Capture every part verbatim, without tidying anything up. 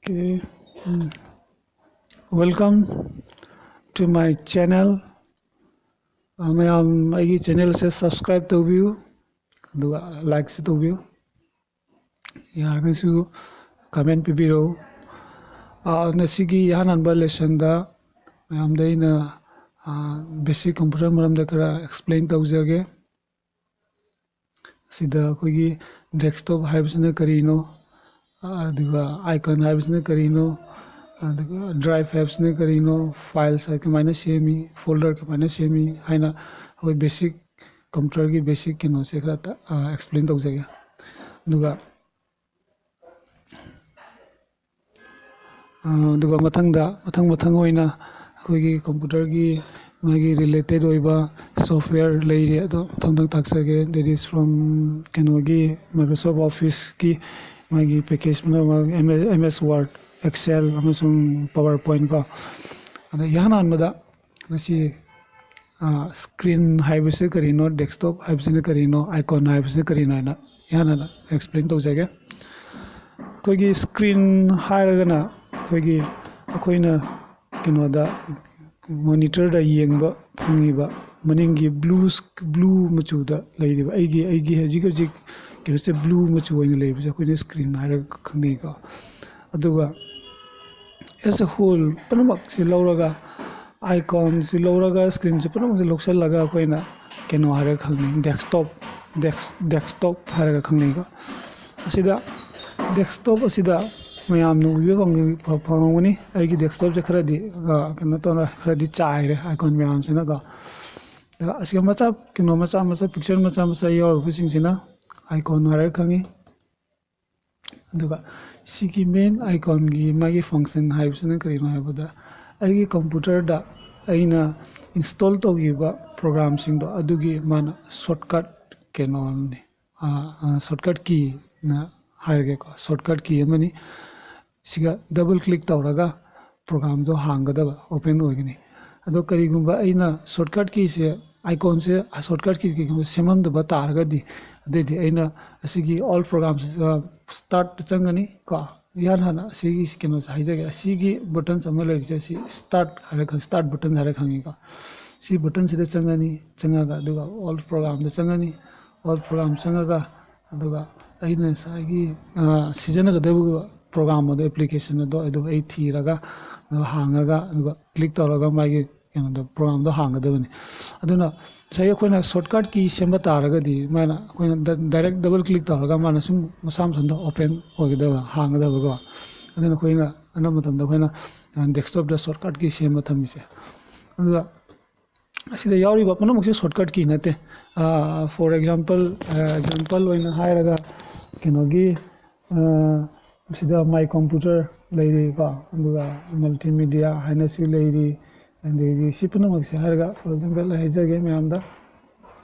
Okay. Mm. Welcome to my channel. Uh, ꯃꯌꯥꯝ ꯑꯩꯒꯤ ꯆꯦꯅꯦꯜꯁꯦ subscribe ꯇꯧꯕꯤꯌꯨ, ꯑꯗꯨꯒ ꯂꯥꯏꯛꯁꯨ ꯇꯧꯕꯤꯌꯨ, ꯌꯥꯔꯒꯁꯨ ꯀꯃꯦꯟ ꯄꯤꯕꯤꯔꯛꯎ꯫ ꯑꯥ, ꯉꯁꯤꯒꯤ ꯏꯍꯥꯟ ꯍꯥꯟꯕ ꯂꯦꯁꯟꯗ ꯃꯌꯥꯝꯗ ꯑꯩꯅ ꯕꯦꯁꯤꯛ ꯀꯝꯄ꯭ꯌꯨꯇꯔ ꯃꯔꯝꯗ ꯈꯔ ꯑꯦꯛꯁꯄ꯭ꯂꯦꯟ ꯇꯧꯖꯒꯦ꯫ ꯁꯤꯗ ꯑꯩꯈꯣꯏꯒꯤ ꯗꯦꯁꯛꯇꯣꯞ ꯍꯥꯏꯕꯁꯤꯅ ꯀꯔꯤꯅꯣ, ꯑꯗꯨꯒ ꯑꯥꯏꯀꯟ ꯍꯥꯏꯕꯁꯤꯅ ꯀꯔꯤꯅꯣ, ꯑꯗꯨꯒ ꯗ꯭ꯔꯥꯏꯚ ꯍꯥꯏꯕꯁꯤꯅ ꯀꯔꯤꯅꯣ, ꯐꯥꯏꯜꯁ ꯀꯃꯥꯏꯅ ꯁꯦꯝꯃꯤ, ꯐꯣꯜꯗꯔ ꯀꯃꯥꯏꯅ ꯁꯦꯝꯃꯤ ꯍꯥꯏꯅ ꯑꯩꯈꯣꯏ ꯕꯦꯁꯤꯛ, ꯀꯝꯄ꯭ꯌꯨꯇꯔꯒꯤ ꯕꯦꯁꯤꯛ ꯀꯩꯅꯣꯁꯦ ꯈꯔ ꯑꯦꯛꯁꯄ꯭ꯂꯦꯟ ꯇꯧꯖꯒꯦ꯫ ꯑꯗꯨꯒ ꯑ, ꯑꯗꯨꯒ ꯃꯊꯪꯗ, ꯃꯊꯪ ꯃꯊꯪ ꯑꯣꯏꯅ ꯑꯩꯈꯣꯏꯒꯤ ꯀꯝꯄ꯭ꯌꯨꯇꯔꯒꯤ ꯃꯥꯒꯤ ꯔꯤꯂꯦꯇꯦꯠ ꯑꯣꯏꯕ ꯁꯣꯐꯋꯦꯌꯔ ꯂꯩꯔꯤ, ꯑꯗꯣ ꯃꯊꯪ ꯃꯊꯪ ꯇꯥꯛꯆꯒꯦ꯫ That is from ꯀꯩꯅꯣꯒꯤ, ꯃꯥꯏꯀ꯭ꯔꯣꯁꯣꯐ ꯑꯣꯐꯤꯁꯀꯤ ꯃꯥꯒꯤ ꯄꯦꯀꯦꯖ ꯃꯅꯨꯡ, ꯑꯦꯝ ꯑꯦꯁ ꯋꯥꯔꯗ, ꯑꯦꯛꯁꯦꯜ ꯑꯃꯁꯨꯡ ꯄꯥꯋꯔ ꯄꯣꯏꯟꯠ ꯀꯣ꯫ ꯑꯗ ꯏꯍꯥꯟ ꯍꯥꯟꯕꯗ ꯉꯁꯤ ꯁ꯭ꯀ꯭ꯔꯤꯟ ꯍꯥꯏꯕꯁꯤ ꯀꯔꯤꯅꯣ, ꯗꯦꯁꯛꯇꯣꯞ ꯍꯥꯏꯕꯁꯤꯅ ꯀꯔꯤꯅꯣ, ꯑꯥꯏꯀꯣꯟ ꯍꯥꯏꯕꯁꯤꯅ ꯀꯔꯤꯅꯣ ꯍꯥꯏꯅ ꯏꯍꯥꯟ ꯍꯥꯟꯅ ꯑꯦꯛꯁꯄ꯭ꯂꯦꯟ ꯇꯧꯖꯒꯦ꯫ ꯑꯩꯈꯣꯏꯒꯤ ꯁ꯭ꯀ꯭ꯔꯤꯟ ꯍꯥꯏꯔꯒꯅ ꯑꯩꯈꯣꯏꯒꯤ, ꯑꯩꯈꯣꯏꯅ ꯀꯩꯅꯣꯗ, ꯃꯣꯅꯤꯇꯔꯗ ꯌꯦꯡꯕ ꯐꯪꯉꯤꯕ ꯃꯅꯤꯡꯒꯤ ꯕ꯭ꯂꯨ, ꯕ꯭ꯂꯨ ꯃꯆꯨꯗ ꯂꯩꯔꯤꯕ, ꯑꯩꯒꯤ, ꯑꯩꯒꯤ ꯍꯧꯖꯤꯛ ꯍꯧꯖꯤꯛ ꯀꯩꯅꯣꯁꯦ ꯕ꯭ꯂꯨ ꯃꯆꯨ ꯑꯣꯏꯅ ꯂꯩꯕꯁꯦ ꯑꯩꯈꯣꯏꯅ ꯁ꯭ꯀ꯭ꯔꯤꯟ ꯍꯥꯏꯔꯒ ꯈꯪꯅꯩꯀꯣ꯫ ꯑꯗꯨꯒ as a whole ꯄꯨꯝꯅꯃꯛꯁꯤ ꯂꯧꯔꯒ, ꯑꯥꯏꯀꯣꯟꯁꯤ ꯂꯧꯔꯒ, ꯁ꯭ꯀ꯭ꯔꯤꯟꯁꯤ ꯄꯨꯝꯅꯃꯛꯁꯤ ꯂꯧꯁꯤꯜꯂꯒ ꯑꯩꯈꯣꯏꯅ ꯀꯩꯅꯣ ꯍꯥꯏꯔꯒ ꯈꯪꯅꯩ, ꯗꯦꯁꯛꯇꯣꯞ, ꯗꯦꯁꯛ-, ꯗꯦꯁꯛꯇꯣꯞ ꯍꯥꯏꯔꯒ ꯈꯪꯅꯩꯀꯣ꯫ ꯑꯁꯤꯗ, ꯗꯦꯁꯛꯇꯣꯞ ꯑꯁꯤꯗ ꯃꯌꯥꯝꯅ ꯎꯕꯤꯕ ꯐꯪ-, ꯐꯪꯉꯝꯒꯅꯤ꯫ ꯑꯩꯒꯤ ꯗꯦꯁꯛꯇꯣꯞꯁꯦ ꯈꯔꯗꯤ, ꯑ, ꯀꯩꯅꯣ ꯇꯧꯔ, ꯈꯔꯗꯤ ꯆꯥꯏꯔꯦ ꯑꯥꯏꯀꯣꯟ ꯃꯌꯥꯝꯁꯤꯅꯀꯣ꯫ ꯑꯗꯨꯒ ꯑꯁꯤꯒ ꯃꯆꯥ, ꯀꯩꯅꯣ ꯃꯆꯥ ꯃꯆꯥ, ꯄꯤꯛꯆꯔ ꯃꯆꯥ ꯃꯆꯥ ꯌꯥꯎꯔꯤꯕꯁꯤꯡꯁꯤꯅ ꯑꯥꯏꯀꯣꯟ ꯍꯥꯏꯔꯒ ꯈꯪꯉꯤ꯫ ꯑꯗꯨꯒ ꯁꯤꯒꯤ ꯃꯦꯟ ꯑꯥꯏꯀꯣꯟꯒꯤ ꯃꯥꯒꯤ ꯐꯪꯁꯟ ꯍꯥꯏꯕꯁꯤꯅ ꯀꯔꯤꯅꯣ ꯍꯥꯏꯕꯗ, ꯑꯩꯒꯤ ꯀꯝꯄ꯭ꯌꯨꯇꯔꯗ ꯑꯩꯅ ꯏꯟꯁꯇꯣꯜ ꯇꯧꯈꯤꯕ ꯄ꯭ꯔꯣꯒ꯭ꯔꯥꯝꯁꯤꯡꯗꯣ, ꯑꯗꯨꯒꯤ ꯃꯥꯅ ꯁꯣꯔꯠꯀꯠ ꯀꯩꯅꯣ ꯑꯃꯅꯤ, ꯁꯣꯔꯠꯀꯠ ꯀꯤꯅ ꯍꯥꯏꯔꯒꯦꯀꯣ, ꯁꯣꯔꯠꯀꯠ ꯀꯤ ꯑꯃꯅꯤ꯫ ꯁꯤꯒ ꯗꯕꯜ ꯀ꯭ꯂꯤꯛ ꯇꯧꯔꯒ ꯄ꯭ꯔꯣꯒ꯭ꯔꯥꯝꯗꯣ ꯍꯥꯡꯒꯗꯕ, ꯑꯣꯄꯟ ꯑꯣꯏꯒꯅꯤ꯫ ꯑꯗꯣ ꯀꯔꯤꯒꯨꯝꯕ ꯑꯩꯅ ꯁꯣꯔꯠꯀꯠ ꯀꯤꯁꯦ, ꯑꯥꯏꯀꯣꯟꯁꯦ ꯁꯣꯔꯠꯀꯠ ꯀꯤ ꯀꯩꯒꯨꯝꯕ ꯁꯦꯝꯃꯝꯗꯕ ꯇꯥꯔꯒꯗꯤ, ꯑꯗꯨꯑꯣꯏꯗꯤ ꯑꯩꯅ ꯑꯁꯤꯒꯤ ꯑꯣꯜ ꯄ꯭ꯔꯣꯒ꯭ꯔꯥꯝꯁ, ꯁ꯭ꯇꯥꯔꯠꯇ ꯆꯪꯒꯅꯤ ꯀꯣ꯫ ꯏꯍꯥꯟ ꯍꯥꯟꯅ ꯑꯁꯤꯒꯤ ꯀꯩꯅꯣꯁꯦ ꯍꯥꯏꯖꯒꯦ꯫ ꯑꯁꯤꯒꯤ buttons ꯑꯃ ꯂꯩꯔꯤꯁꯦ, ꯑꯁꯤ start ꯍꯥꯏꯔ ꯈꯪ-, start button ꯍꯥꯏꯔ ꯈꯪꯉꯤꯀꯣ꯫ ꯁꯤ buttonꯁꯤꯗ ꯆꯪꯉꯅꯤ, ꯆꯪꯉꯒ ꯑꯗꯨꯒ all programꯗ ꯆꯪꯉꯅꯤ꯫ All program ꯆꯪꯉꯒ ꯑꯗꯨꯒ ꯑꯩꯅ ꯉꯁꯥꯏꯒꯤ, ꯑ, ꯁꯤꯖꯤꯟꯅꯒꯗꯕ program ꯑꯗꯣ, application ꯑꯗꯣ, ꯑꯗꯨ ꯑꯩ ꯊꯤꯔꯒ, ꯑꯗꯨꯒ ꯍꯥꯡꯉꯒ, ꯑꯗꯨꯒ click ꯇꯧꯔꯒ ꯃꯥꯒꯤ ꯀꯩꯅꯣꯗꯣ, programꯗꯣ ꯍꯥꯡꯒꯗꯕꯅꯤ꯫ ꯑꯗꯨꯅ ꯉꯁꯥꯏꯒꯤ ꯑꯩꯈꯣꯏꯅ shortcut key ꯁꯦꯝꯕ ꯇꯥꯔꯒꯗꯤ ꯃꯥꯅ, ꯑꯩꯈꯣꯏꯅ ꯗ-, direct double click ꯇꯧꯔꯒ ꯃꯥꯅ ꯁꯨꯝ ꯃꯁꯥ ꯃꯊꯟꯇ open ꯑꯣꯏꯒꯗꯕ, ꯍꯥꯡꯒꯗꯕꯀꯣ꯫ ꯑꯗꯨꯅ ꯑꯩꯈꯣꯏꯅ ꯑꯅꯝꯕ ꯃꯇꯝꯗ ꯑꯩꯈꯣꯏꯅ, ꯑ, desktopꯇ shortcut key ꯁꯦꯝꯕ ꯊꯝꯃꯤꯁꯦ꯫ ꯑꯗꯨꯒ ꯑꯁꯤꯗ ꯌꯥꯎꯔꯤꯕ ꯄꯨꯝꯅꯃꯛꯁꯦ shortcut key ꯅꯠꯇꯦ꯫ ꯑ, for example, ꯑ, example ꯑꯣꯏꯅ ꯍꯥꯏꯔꯒ ꯀꯩꯅꯣꯒꯤ, ꯑ, ꯁꯤꯗ My Computer ꯂꯩꯔꯤꯀꯣ, ꯑꯗꯨꯒ Multimedia ꯍꯥꯏꯅꯁꯨ ꯂꯩꯔꯤ, ꯑꯗꯒꯤ ꯁꯤ ꯄꯨꯝꯅꯃꯛꯁꯦ ꯍꯥꯏꯔꯒ, for example, ꯑꯩ ꯍꯥꯏꯖꯒꯦ ꯃꯌꯥꯝꯗ,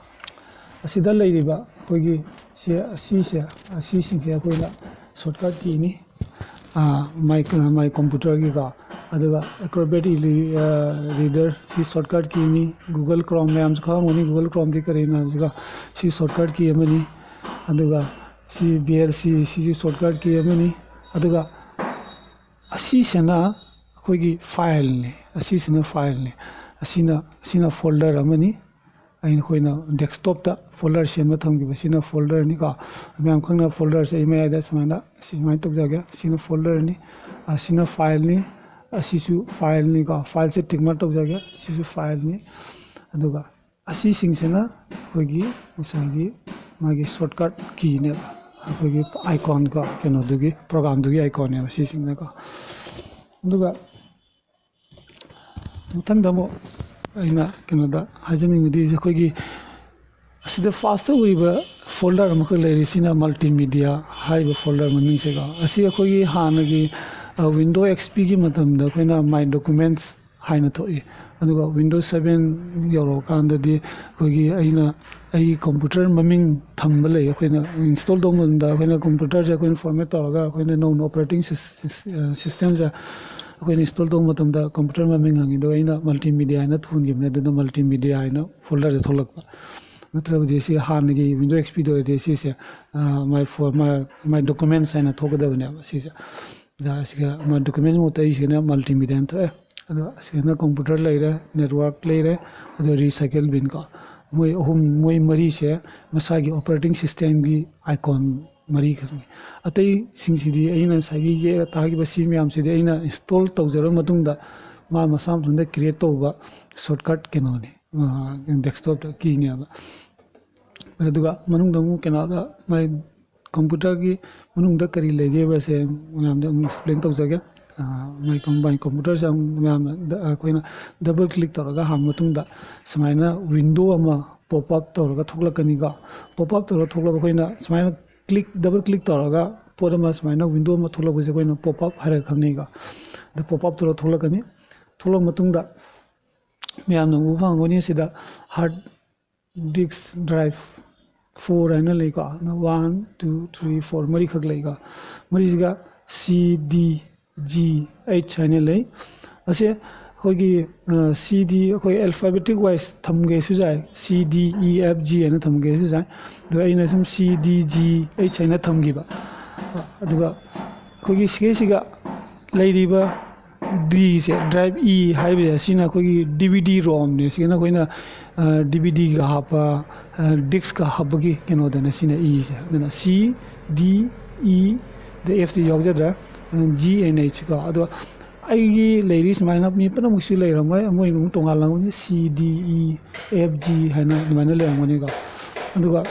ꯑꯁꯤꯗ ꯂꯩꯔꯤꯕ ꯑꯩꯈꯣꯏꯒꯤ ꯁꯤ, ꯑꯁꯤꯁꯦ, ꯑꯁꯤꯁꯤꯡꯁꯦ ꯑꯩꯈꯣꯏꯅ shortcut keyꯅꯤ꯫ ꯑ, My, My Computerꯒꯤꯀꯣ, ꯑꯗꯨꯒ Acrobat ꯏꯂꯤ-, ꯑ, Reader, ꯁꯤ shortcut keyꯅꯤ꯫ Google Chrome ꯃꯌꯥꯝꯁꯨ ꯈꯪꯉꯝꯒꯅꯤ, Google Chromeꯗꯤ ꯀꯔꯤꯅꯣ ꯍꯥꯏꯕꯁꯤꯀꯣ, ꯁꯤ shortcut key ꯑꯃꯅꯤ꯫ ꯑꯗꯨꯒ ꯁꯤ VLC, ꯁꯤꯁꯨ shortcut key ꯑꯃꯅꯤ꯫ ꯑꯗꯨꯒ ꯑꯁꯤꯁꯤꯅ ꯑꯩꯈꯣꯏꯒꯤ fileꯅꯤ, ꯑꯁꯤꯁꯤꯅ fileꯅꯤ, ꯑꯁꯤꯅ, ꯑꯁꯤꯅ folder ꯑꯃꯅꯤ꯫ ꯑꯩꯅ, ꯑꯩꯈꯣꯏꯅ desktopꯇ folder ꯁꯦꯝꯕ ꯊꯝꯈꯤꯕ ꯁꯤꯅ folderꯅꯤꯀꯣ꯫ ꯃꯌꯥꯝ ꯈꯪꯅ folderꯁꯦ ꯑꯩ ꯃꯌꯥꯏꯗ ꯁꯨꯃꯥꯏꯅ, ꯁꯤ ꯁꯨꯃꯥꯏꯅ ꯇꯧꯖꯒꯦ꯫ ꯁꯤꯅ folderꯅꯤ, ꯑꯁꯤꯅ fileꯅꯤ, ꯑꯁꯤꯁꯨ fileꯅꯤꯀꯣ꯫ Fileꯁꯦ tick mark ꯇꯧꯖꯒꯦ꯫ ꯁꯤꯁꯨ fileꯅꯤ꯫ ꯑꯗꯨꯒ ꯑꯁꯤꯁꯤꯡꯁꯤꯅ ꯑꯩꯈꯣꯏꯒꯤ ꯉꯁꯥꯏꯒꯤ ꯃꯥꯒꯤ shortcut keyꯅꯦꯕ, ꯑꯩꯈꯣꯏꯒꯤ icon ꯀꯣ, ꯀꯩꯅꯣꯗꯨꯒꯤ, programꯗꯨꯒꯤ iconꯅꯦꯕ ꯁꯤꯁꯤꯡꯅꯀꯣ꯫ ꯑꯗꯨꯒ ꯃꯊꯪꯗ ꯑꯃꯨꯛ ꯑꯩꯅ ꯀꯩꯅꯣꯗ ꯍꯥꯏꯖꯅꯤꯡꯕꯗꯤ, ꯑꯩꯈꯣꯏꯒꯤ ꯑꯁꯤꯗ firstꯇ ꯎꯔꯤꯕ folder ꯑꯃꯈꯛ ꯂꯩꯔꯤ, ꯁꯤꯅ Multimedia ꯍꯥꯏꯔꯤꯕ folder ꯃꯃꯤꯡꯁꯦꯀꯣ꯫ ꯑꯁꯤ ꯑꯩꯈꯣꯏꯒꯤ ꯍꯥꯟꯅꯒꯤ, ꯑ, Windows XPꯒꯤ ꯃꯇꯝꯗ ꯑꯩꯈꯣꯏꯅ My Documents ꯍꯥꯏꯅ ꯊꯣꯛꯏ꯫ ꯑꯗꯨꯒ Windows seven ꯌꯧꯔꯛꯑꯀꯥꯟꯗꯗꯤ ꯑꯩꯈꯣꯏꯒꯤ, ꯑꯩꯅ ꯑꯩꯒꯤ computer ꯃꯃꯤꯡ ꯊꯝꯕ ꯂꯩ꯫ ꯑꯩꯈꯣꯏꯅ install ꯇꯧꯕ ꯃꯇꯝꯗ ꯑꯩꯈꯣꯏꯅ computerꯁꯦ ꯑꯩꯈꯣꯏꯅ format ꯇꯧꯔꯒ ꯑꯩꯈꯣꯏꯅ ꯅꯧꯅ operating sys-, sys-, ꯑ, systemꯁꯦ ꯑꯩꯈꯣꯏꯅ install ꯇꯧꯕ ꯃꯇꯝꯗ computer ꯃꯃꯤꯡ ꯍꯪꯉꯤ꯫ ꯑꯗꯨꯒ ꯑꯩꯅ Multimedia ꯍꯥꯏꯅ ꯊꯣꯟꯈꯤꯕꯅꯦ, ꯑꯗꯨꯅ Multimedia ꯍꯥꯏꯅ folderꯁꯦ ꯊꯣꯛꯂꯛꯄ꯫ ꯅꯠꯇ꯭ꯔꯕꯗꯤ ꯁꯤ ꯍꯥꯟꯅꯒꯤ Windows XPꯗ ꯑꯣꯏꯔꯗꯤ ꯁꯤꯁꯦ ꯃꯥꯏ ꯐꯣꯔ ꯃꯥꯏ ꯗꯣꯀꯨꯃꯦꯟꯁ ꯍꯥꯏꯅ ꯊꯣꯛꯀꯗꯕꯅꯦꯕ꯫ ꯁꯤꯁꯦ ꯑꯁꯤꯒ ꯃꯥꯏ ꯗꯣꯀꯨꯃꯦꯟꯁ ꯃꯍꯨꯠꯇ ꯑꯩꯁꯤꯅ ꯃꯜꯇꯤꯃꯤꯗꯤꯌꯥ ꯍꯥꯏꯅ ꯊꯣꯛꯑꯦ꯫ ꯑꯗꯣ ꯑꯁꯤꯅ ꯀꯝꯄ꯭ꯌꯨꯇꯔ ꯂꯩꯔꯦ, ꯅꯦꯠꯋꯥꯔꯛ ꯂꯩꯔꯦ, ꯑꯗꯣ ꯔꯤꯁꯥꯏꯀꯜ ꯕꯤꯟ ꯀꯣ꯫ ꯃꯣꯏ ꯑꯍꯨꯝ, ꯃꯣꯏ ꯃꯔꯤꯁꯦ ꯃꯁꯥꯒꯤ ꯑꯣꯄꯔꯦꯇꯤꯡ ꯁꯤꯁꯇꯦꯝꯒꯤ ꯑꯥꯏꯀꯣꯟ ꯃꯔꯤꯈꯛꯅꯤ꯫ ꯑꯇꯩꯁꯤꯡꯁꯤꯗꯤ ꯑꯩꯅ ꯉꯁꯥꯏꯒꯤ ꯌꯦꯛꯑ ꯇꯥꯈꯤꯕ ꯁꯤ ꯃꯌꯥꯝꯁꯤꯗꯤ ꯑꯩꯅ ꯏꯟꯁꯇꯣꯜ ꯇꯧꯖꯔꯕ ꯃꯇꯨꯡꯗ ꯃꯥ ꯃꯁꯥ ꯃꯊꯟꯇ ꯀ꯭ꯔꯤꯌꯦꯠ ꯇꯧꯕ ꯁꯣꯔꯠꯀꯠ ꯀꯩꯅꯣꯅꯤ, ꯗꯦꯁꯛꯇꯣꯞꯇ ꯀꯤꯅꯦꯕ꯫ ꯑꯗꯨꯒ ꯃꯅꯨꯡꯗ ꯑꯃꯨꯛ ꯀꯩꯅꯣꯗ ꯃꯥꯏ ꯀꯝꯄ꯭ꯌꯨꯇꯔꯒꯤ ꯃꯅꯨꯡꯗ ꯀꯔꯤ ꯂꯩꯒꯦꯕꯁꯦ ꯃꯌꯥꯝꯗ ꯑꯃꯨꯛ ꯑꯦꯛꯁꯄ꯭ꯂꯦꯟ ꯇꯧꯖꯒꯦ꯫ ꯃꯥꯏ ꯀꯝꯄ꯭ꯌꯨꯇꯔꯁꯦ ꯃꯌꯥꯝꯅ ꯑꯩꯈꯣꯏꯅ ꯗꯕꯜ ꯀ꯭ꯂꯤꯛ ꯇꯧꯔꯒ ꯍꯥꯡꯕ ꯃꯇꯨꯡꯗ ꯁꯨꯃꯥꯏꯅ ꯋꯤꯟꯗꯣ ꯑꯃ ꯄꯣꯞ ꯑꯞ ꯇꯧꯔꯒ ꯊꯣꯛꯂꯛꯀꯅꯤꯀꯣ꯫ ꯄꯣꯞ ꯑꯞ ꯇꯧꯔꯒ ꯊꯣꯛꯂꯛꯄ ꯑꯩꯈꯣꯏꯅ ꯁꯨꯃꯥꯏꯅ ꯀ꯭ꯂꯤꯛ, ꯗꯕꯜ ꯀ꯭ꯂꯤꯛ ꯇꯧꯔꯒ ꯄꯣꯠ ꯑꯃ ꯁꯨꯃꯥꯏꯅ ꯋꯤꯟꯗꯣ ꯑꯃ ꯊꯣꯛꯂꯛꯄꯁꯦ ꯑꯩꯈꯣꯏꯅ ꯄꯣꯞ ꯑꯞ ꯍꯥꯏꯔꯒ ꯈꯪꯅꯩꯀꯣ꯫ ꯑꯗ ꯄꯣꯞ ꯑꯞ ꯇꯧꯔꯒ ꯊꯣꯛꯂꯛꯀꯅꯤ꯫ ꯊꯣꯛꯂꯛꯄ ꯃꯇꯨꯡꯗ ꯃꯌꯥꯝꯅ ꯎꯕ ꯐꯪꯒꯅꯤ ꯁꯤꯗ ꯍꯥꯔꯠ ꯗꯤꯁꯛ ꯗ꯭ꯔꯥꯏꯚ ꯐꯣꯔ ꯍꯥꯏꯅ ꯂꯩꯀꯣ꯫ ꯋꯥꯟ, ꯇꯨ, ꯊ꯭ꯔꯤ, ꯐꯣꯔ ꯃꯔꯤꯈꯛ ꯂꯩꯀꯣ꯫ ꯃꯔꯤꯁꯤꯒ ꯁꯤ ꯗꯤ ꯖꯤ ꯑꯩꯆ ꯍꯥꯏꯅ ꯂꯩ꯫ ꯑꯁꯦ ꯑꯩꯈꯣꯏꯒꯤ ꯁꯤ ꯗꯤ ꯑꯩꯈꯣꯏ ꯑꯦꯜꯐꯥꯕꯦꯇꯤꯛ ꯋꯥꯏꯁ ꯊꯝꯒꯦꯁꯨ ꯌꯥꯏ, ꯁꯤ ꯗꯤ ꯏ ꯑꯦꯐ ꯖꯤ ꯍꯥꯏꯅ ꯊꯝꯒꯦꯁꯨ ꯌꯥꯏ꯫ ꯑꯗꯣ ꯑꯩꯅ ꯁꯨꯝ ꯁꯤ ꯗꯤ ꯖꯤ ꯑꯩꯆ ꯍꯥꯏꯅ ꯊꯝꯈꯤꯕ꯫ ꯑꯗꯨꯒ ꯑꯩꯈꯣꯏꯒꯤ ꯁꯤꯒꯩꯁꯤꯒ ꯂꯩꯔꯤꯕ ꯗꯤꯁꯦ, ꯗ꯭ꯔꯥꯏꯚ ꯏ ꯍꯥꯏꯕꯁꯦ, ꯁꯤꯅ ꯑꯩꯈꯣꯏꯒꯤ ꯗꯤ ꯚꯤ ꯗꯤ ꯔꯣꯝꯅꯦ꯫ ꯁꯤꯅ ꯑꯩꯈꯣꯏꯅ ꯗꯤ ꯚꯤ ꯗꯤꯒ ꯍꯥꯞꯄ, ꯗꯤꯁꯛꯀ ꯍꯥꯞꯄꯒꯤ ꯀꯩꯅꯣꯗꯅ ꯁꯤꯅ ꯏꯁꯦ꯫ ꯑꯗꯨꯅ ꯁꯤ ꯗꯤ E, the ꯑꯦꯐꯇꯤ ꯌꯥꯎꯖꯗ꯭ꯔꯦ, G and H ꯀꯣ꯫ ꯑꯗꯣ ꯑꯩꯒꯤ ꯂꯩꯔꯤ ꯁꯨꯃꯥꯏꯅ ꯃꯤ ꯄꯨꯝꯅꯃꯛꯁꯤ ꯂꯩꯔꯝꯃꯣꯏ, ꯃꯣꯏꯅ ꯑꯃꯨꯛ ꯇꯣꯉꯥꯜꯂꯝꯒꯅꯤ, ꯁꯤ ꯗꯤ ꯏ ꯑꯦꯐ ꯖꯤ ꯍꯥꯏꯅ ꯑꯗꯨꯃꯥꯏꯅ ꯂꯩꯔꯝꯒꯅꯤꯀꯣ꯫ ꯑꯗꯨꯒ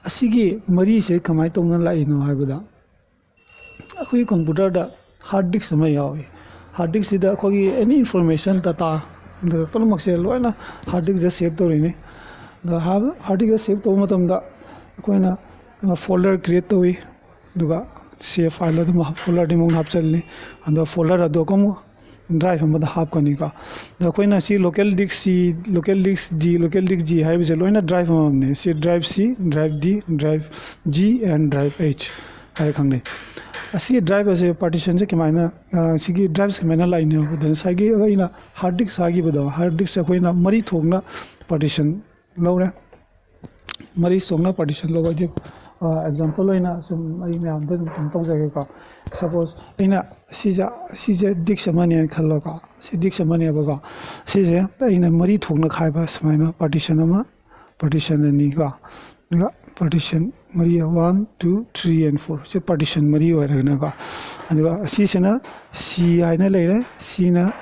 ꯑꯁꯤꯒꯤ ꯃꯔꯤꯁꯦ ꯀꯃꯥꯏꯅ ꯇꯧꯅ ꯂꯥꯛꯏꯅꯣ ꯍꯥꯏꯕꯗ, ꯑꯩꯈꯣꯏꯒꯤ ꯀꯝꯄ꯭ꯌꯨꯇꯔꯗ ꯍꯥꯔꯠ ꯗꯤꯁꯛ ꯑꯃ ꯌꯥꯎꯏ꯫ ꯍꯥꯔꯠ ꯗꯤꯁꯛꯁꯤꯗ ꯑꯩꯈꯣꯏꯒꯤ ꯑꯦꯅꯤ ꯏꯟꯐꯣꯔꯃꯦꯁꯟ, ꯗꯇꯥ, ꯑꯗꯨꯒ ꯄꯨꯝꯅꯃꯛꯁꯦ ꯂꯣꯏꯅ ꯍꯥꯔꯠ ꯗꯤꯁꯛꯇ ꯁꯦꯚ ꯇꯧꯔꯤꯅꯤ꯫ ꯑꯗꯣ ꯍꯥꯔꯠ ꯗꯤꯁꯛꯇ ꯁꯦꯚ ꯇꯧꯕ ꯃꯇꯝꯗ ꯑꯩꯈꯣꯏꯅ ꯐꯣꯜꯗꯔ ꯀ꯭ꯔꯤꯌꯦꯠ ꯇꯧꯏ, ꯑꯗꯨꯒ ꯁꯦꯚ ꯐꯥꯏꯜ ꯑꯗꯨꯝ ꯐꯣꯜꯗꯔꯗ ꯑꯃꯨꯛ ꯍꯥꯞꯆꯤꯜꯂꯤ꯫ ꯑꯗꯣ ꯐꯣꯜꯗꯔ ꯑꯗꯨ ꯑꯃꯨꯛ ꯗ꯭ꯔꯥꯏꯚ ꯑꯃꯗ ꯍꯥꯞꯀꯅꯤꯀꯣ꯫ ꯑꯗꯣ ꯑꯩꯈꯣꯏꯅ ꯁꯤ ꯂꯣꯀꯦꯜ ꯗꯤꯁꯛ ꯁꯤ, ꯂꯣꯀꯦꯜ ꯗꯤꯁꯛ ꯗꯤ, ꯂꯣꯀꯦꯜ ꯗꯤꯁꯛ ꯖꯤ ꯍꯥꯏꯕꯁꯦ ꯂꯣꯏꯅ ꯗ꯭ꯔꯥꯏꯚ ꯑꯃꯃꯝꯅꯤ꯫ ꯁꯤ ꯗ꯭ꯔꯥꯏꯚ ꯁꯤ, drive D, drive G and drive H ꯍꯥꯏꯔ ꯈꯪꯅꯩ꯫ ꯑꯁꯤꯒꯤ ꯗ꯭ꯔꯥꯏꯚ ꯑꯁꯦ ꯄꯥꯔꯇꯤꯁꯟꯁꯦ ꯀꯃꯥꯏꯅ, ꯑ, ꯁꯤꯒꯤ ꯗ꯭ꯔꯥꯏꯚꯁꯦ ꯀꯃꯥꯏꯅ ꯂꯥꯛꯏꯅꯣ ꯍꯥꯏꯕꯗ, ꯉꯁꯥꯏꯒꯤ ꯑꯩꯅ ꯍꯥꯔꯠ ꯗꯤꯁꯛ ꯍꯥꯏꯈꯤꯕꯗꯣ, ꯍꯥꯔꯠ ꯗꯤꯁꯛꯁꯦ ꯑꯩꯈꯣꯏꯅ ꯃꯔꯤ ꯊꯣꯛꯅ ꯄꯥꯔꯇꯤꯁꯟ ꯂꯧꯔꯦ꯫ ꯃꯔꯤ ꯊꯣꯛꯅ ꯄꯥꯔꯇꯤꯁꯟ ꯂꯧꯕ ꯍꯥꯏꯗꯤ, ꯑꯦꯛꯖꯥꯝꯄꯜ ꯑꯣꯏꯅ ꯁꯨꯝ ꯑꯩ ꯃꯌꯥꯝꯗ ꯑꯗꯨꯝ ꯀꯩꯅꯣ ꯇꯧꯖꯒꯦꯀꯣ꯫ ꯁꯄꯣꯁ ꯑꯩꯅ ꯁꯤꯁꯦ, ꯁꯤꯁꯦ ꯗꯤꯛꯁ ꯑꯃꯅꯦꯅ ꯈꯜꯂꯣꯀꯣ꯫ ꯁꯤ ꯗꯤꯛꯁ ꯑꯃꯅꯦꯕꯀꯣ꯫ ꯁꯤꯁꯦ ꯑꯩꯅ ꯃꯔꯤ ꯊꯣꯛꯅ ꯈꯥꯏꯕ, ꯁꯨꯃꯥꯏꯅ ꯄꯥꯔꯇꯤꯁꯟ ꯑꯃ, ꯄꯥꯔꯇꯤꯁꯟ ꯑꯅꯤꯀꯣ, ꯑꯗꯨꯒ ꯄꯥꯔꯇꯤꯁꯟ ꯃꯔꯤ, one, two, three and four, ꯁꯤ ꯄꯥꯔꯇꯤꯁꯟ ꯃꯔꯤ ꯑꯣꯏꯔꯒꯅꯀꯣ꯫ ꯑꯗꯨꯒ ꯑꯁꯤꯁꯤꯅ ꯁꯤ ꯍꯥꯏꯅ ꯂꯩꯔꯦ, ꯁꯤꯅ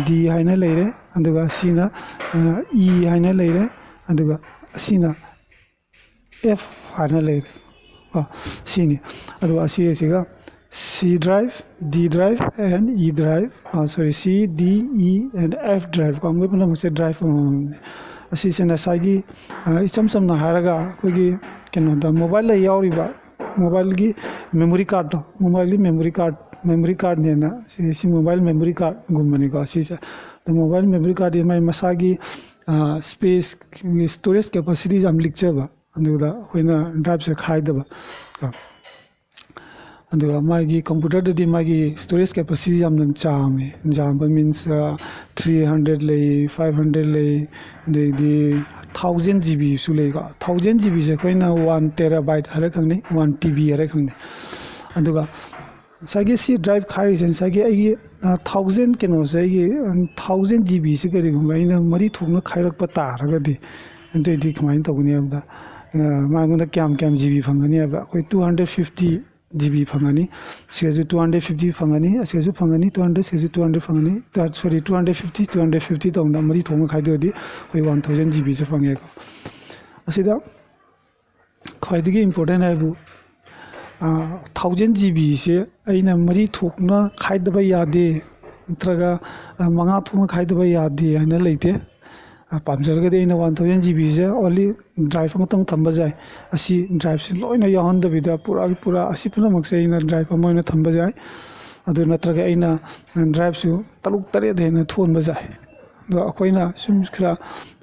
ꯗꯤ ꯍꯥꯏꯅ ꯂꯩꯔꯦ, ꯑꯗꯨꯒ ꯁꯤꯅ ꯏ ꯍꯥꯏꯅ ꯂꯩꯔꯦ, ꯑꯗꯨꯒ ꯑꯁꯤꯅ ꯑꯦꯐ ꯍꯥꯏꯅ ꯂꯩꯔꯦ꯫ ꯀꯣ, ꯁꯤꯅꯤ꯫ ꯑꯗꯨꯒ ꯑꯁꯤ ꯑꯁꯤꯒ C drive, D drive and E drive, sorry, C, D, E and F drive ꯀꯣ, ꯃꯣꯏ ꯄꯨꯝꯅꯃꯛꯁꯦ ꯗ꯭ꯔꯥꯏꯚ ꯑꯃꯃꯝꯅꯤ꯫ ꯑꯁꯤꯁꯦ ꯉꯁꯥꯏꯒꯤ, ꯑ, ꯏꯆꯝ ꯆꯝꯅ ꯍꯥꯏꯔꯒ ꯑꯩꯈꯣꯏꯒꯤ ꯀꯩꯅꯣꯗ ꯃꯣꯕꯥꯏꯜꯗ ꯌꯥꯎꯔꯤꯕ ꯃꯣꯕꯥꯏꯜꯒꯤ ꯃꯦꯃꯣꯔꯤ ꯀꯥꯔꯠꯇꯣ, ꯃꯣꯕꯥꯏꯜꯒꯤ ꯃꯦꯃꯣꯔꯤ ꯀꯥꯔꯠ, ꯃꯦꯃꯣꯔꯤ ꯀꯥꯔꯠꯅꯦꯅ ꯁꯤ, ꯁꯤ ꯃꯣꯕꯥꯏꯜ ꯃꯦꯃꯣꯔꯤ ꯀꯥꯔꯠꯒꯨꯝꯕꯅꯤꯀꯣ ꯁꯤꯁꯦ꯫ ꯑꯗꯣ ꯃꯣꯕꯥꯏꯜ ꯃꯦꯃꯣꯔꯤ ꯀꯥꯔꯠꯇꯤ ꯃꯥꯏ ꯃꯁꯥꯒꯤ, ꯑ, ꯁ꯭ꯄꯦꯁ, ꯁ꯭ꯇꯣꯔꯦꯖ ꯀꯦꯄꯥꯁꯤꯇꯤꯁꯦ ꯌꯥꯝ ꯂꯤꯛꯆꯕ꯫ ꯑꯗꯨꯗ ꯑꯩꯈꯣꯏꯅ ꯗ꯭ꯔꯥꯏꯚꯁꯦ ꯈꯥꯏꯗꯕ꯫ ꯑꯗꯨꯒ ꯃꯥꯒꯤ ꯀꯝꯄ꯭ꯌꯨꯇꯔꯗꯗꯤ ꯃꯥꯒꯤ ꯁ꯭ꯇꯣꯔꯦꯖ ꯀꯦꯄꯥꯁꯤꯇꯤ ꯌꯥꯝꯅ ꯆꯥꯎꯃꯤ꯫ ꯌꯥꯝꯕ ꯃꯤꯟꯁ, three hundred ꯂꯩ, five hundred ꯂꯩ, ꯑꯗꯩꯗꯤ thousand GB ꯁꯨ ꯂꯩꯀꯣ꯫ Thousand GB ꯁꯦ ꯑꯩꯈꯣꯏꯅ one terabyte ꯍꯥꯏꯔ ꯈꯪꯅꯩ, one T B ꯍꯥꯏꯔ ꯈꯪꯅꯩ꯫ ꯑꯗꯨꯒ ꯉꯁꯥꯏꯒꯤ ꯁꯤ ꯗ꯭ꯔꯥꯏꯚ ꯈꯥꯏꯔꯤꯁꯦ, ꯉꯁꯥꯏꯒꯤ ꯑꯩꯒꯤ, ꯑ, thousand ꯀꯩꯅꯣꯁꯦ, ꯑꯩꯒꯤ, ꯎꯝ, thousand GB ꯁꯦ ꯀꯔꯤꯒꯨꯝꯕ ꯑꯩꯅ ꯃꯔꯤ ꯊꯣꯛꯅ ꯈꯥꯏꯔꯛꯄ ꯇꯥꯔꯒꯗꯤ, ꯑꯗꯨꯑꯣꯏꯗꯤ ꯀꯃꯥꯏꯅ ꯇꯧꯒꯅꯤ ꯍꯥꯏꯕꯗ, ꯑ, ꯃꯉꯣꯟꯗ ꯀꯌꯥꯝ, ꯀꯌꯥꯝ GB ꯐꯪꯒꯅꯤ ꯍꯥꯏꯕꯗ, ꯑꯩꯈꯣꯏ two hundred fifty GB ꯐꯪꯒꯅꯤ, ꯁꯤꯒꯁꯨ two hundred fifty ꯐꯪꯒꯅꯤ, ꯑꯁꯤꯒꯁꯨ ꯐꯪꯒꯅꯤ, two hundred, ꯁꯤꯒꯁꯨ two hundred ꯐꯪꯒꯅꯤ, ꯇ-, sorry, two hundred fifty, two hundred fifty ꯇꯧꯅ ꯃꯔꯤ ꯊꯣꯛꯅ ꯈꯥꯏꯗꯣꯛꯑꯗꯤ ꯑꯩꯈꯣꯏ one thousand GB ꯁꯦ ꯐꯪꯉꯦꯀꯣ꯫ ꯑꯁꯤꯗ ꯈ꯭ꯋꯥꯏꯗꯒꯤ important ꯍꯥꯏꯕꯨ, ꯑ, thousand GB ꯁꯦ ꯑꯩꯅ ꯃꯔꯤ ꯊꯣꯛꯅ ꯈꯥꯏꯗꯕ ꯌꯥꯗꯦ, ꯅꯠꯇ꯭ꯔꯒ, ꯑ, ꯃꯉꯥ ꯊꯣꯛꯅ ꯈꯥꯏꯗꯕ ꯌꯥꯗꯦ ꯍꯥꯏꯅ ꯂꯩꯇꯦ꯫ ꯑ, ꯄꯥꯝꯖꯔꯒꯗꯤ ꯑꯩꯅ one thousand GB ꯁꯦ only ꯗ꯭ꯔꯥꯏꯚ ꯑꯃꯇꯪ ꯊꯝꯕ ꯌꯥꯏ꯫ ꯑꯁꯤ ꯗ꯭ꯔꯥꯏꯚꯁꯤ ꯂꯣꯏꯅ ꯌꯥꯎꯍꯟꯗꯕꯤꯗ ꯄꯨꯔꯥꯒꯤ ꯄꯨꯔꯥ ꯑꯁꯤ ꯄꯨꯝꯅꯃꯛꯁꯦ ꯑꯩꯅ ꯗ꯭ꯔꯥꯏꯚ ꯑꯃ ꯑꯣꯏꯅ ꯊꯝꯕ ꯌꯥꯏ꯫ ꯑꯗꯨ ꯅꯠꯇ꯭ꯔꯒ ꯑꯩꯅ ꯗ꯭ꯔꯥꯏꯚꯁꯨ ꯇꯔꯨꯛ ꯇꯔꯦꯠ ꯍꯦꯟꯅ ꯊꯣꯛꯍꯟꯕ ꯌꯥꯏ꯫ ꯑꯗꯣ ꯑꯩꯈꯣꯏꯅ ꯁꯨꯝ ꯈꯔ,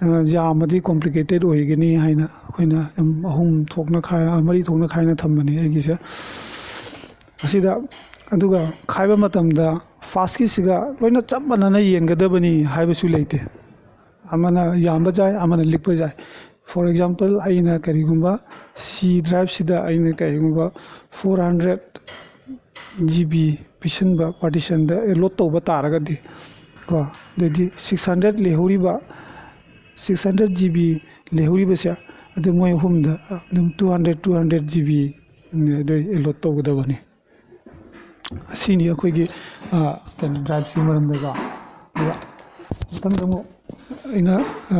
ꯑ, ꯌꯥꯝꯃꯗꯤ complicated ꯑꯣꯏꯒꯅꯤ ꯍꯥꯏꯅ ꯑꯩꯈꯣꯏꯅ ꯑꯗꯨꯝ ꯑꯍꯨꯝ ꯊꯣꯛꯅ ꯈꯥꯏ-, ꯃꯔꯤ ꯊꯣꯛꯅ ꯈꯥꯏꯅ ꯊꯝꯕꯅꯤ ꯑꯩꯒꯤꯁꯦ꯫ ꯑꯁꯤꯗ, ꯑꯗꯨꯒ ꯈꯥꯏꯕ ꯃꯇꯝꯗ ꯐꯥꯔꯁꯀꯤꯁꯤꯒ ꯂꯣꯏꯅ ꯆꯞ ꯃꯥꯟꯅꯅ ꯌꯦꯟꯒꯗꯕꯅꯤ ꯍꯥꯏꯕꯁꯨ ꯂꯩꯇꯦ꯫ ꯑꯃꯅ ꯌꯥꯝꯕ ꯌꯥꯏ, ꯑꯃꯅ ꯂꯤꯛꯄ ꯌꯥꯏ꯫ For example, ꯑꯩꯅ ꯀꯔꯤꯒꯨꯝꯕ C driveꯁꯤꯗ ꯑꯩꯅ ꯀꯔꯤꯒꯨꯝꯕ four hundred GB ꯄꯤꯁꯤꯟꯕ, partitionꯗ allot ꯇꯧꯕ ꯇꯥꯔꯒꯗꯤ ꯀꯣ, ꯑꯗꯨꯗꯤ six hundred ꯂꯩꯍꯧꯔꯤꯕ, six hundred GB ꯂꯩꯍꯧꯔꯤꯕꯁꯦ, ꯑꯗꯨ ꯃꯣꯏ ꯑꯍꯨꯝꯗ ꯑꯗꯨꯝ two hundred, two hundred GB ꯑꯗꯨ allot ꯇꯧꯒꯗꯕꯅꯤ꯫ ꯑꯁꯤꯅꯤ ꯑꯩꯈꯣꯏꯒꯤ, ꯑ, ꯀꯩꯅꯣ, driveꯁꯤꯒꯤ ꯃꯔꯝꯗꯀꯣ꯫ ꯑꯗꯨꯒ ꯃꯊꯪꯗ ꯑꯃꯨꯛ ꯑꯩꯅ, ꯑ,